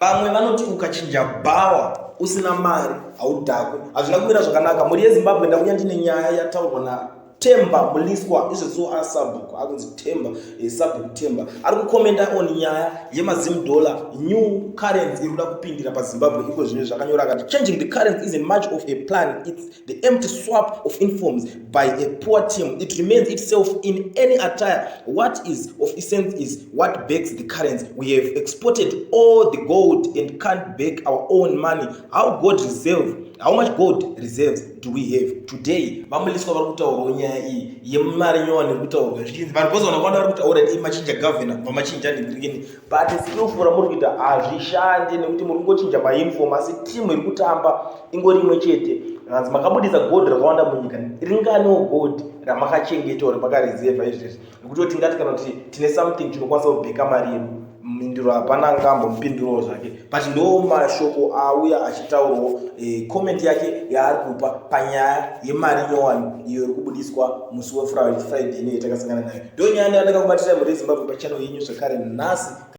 Vamwe vanoti ukachinja bhawa usina mari haudhakwe. Hazvina kumira zvakanaka. Mhuri yeZimbabwe, ndauya ndine nyaya yataurwa naTemba Mliswa, izvezvo asabhuku akunzi Temba, sabhuku Temba ari kukomenda on nyaya yemaZim dollar, new currency iri kuda kupindira paZimbabwe iko zvino. Zvakanyora akati, "Changing the currency isn't much of a plan. It's the empty swap of uniforms by a poor team. It remains itself in any attire. What is of essence is what backs the currency. We have exported all the gold and can't back our own money. How much gold reserves do we have today?" VaMliswa vari kutaurawo nyaya iyi yemari nyowani iri kutaurwa, zvichinzi vanhu vose vanokwana vari kuti already machinja governor, vamachinja ndigirikini, but skillful ramuri kuita hazvishandi nekuti muri kungochinja mauniform, asi timu iri kutamba ingori imwe chete. Hanzi makabudisa gold rakawanda munyika, ringaniwo gold ramakachengeta ramakareserva izvezvi, nekuti tingati kana kuti tine something chinokwanisa kubheka mari yedu? Mhinduro hapana angambomupindurawo zvake, but ndo mashoko auya achitaurawo, comment yake yaari kupa panyaya yemari nyowani iyo iri kubudiswa musi weFriday ino yatakasangana nayo. Ndo nyaya ndandakakubatira, mhuri yeZimbabwe, pachannel yenyu zvakare nhasi.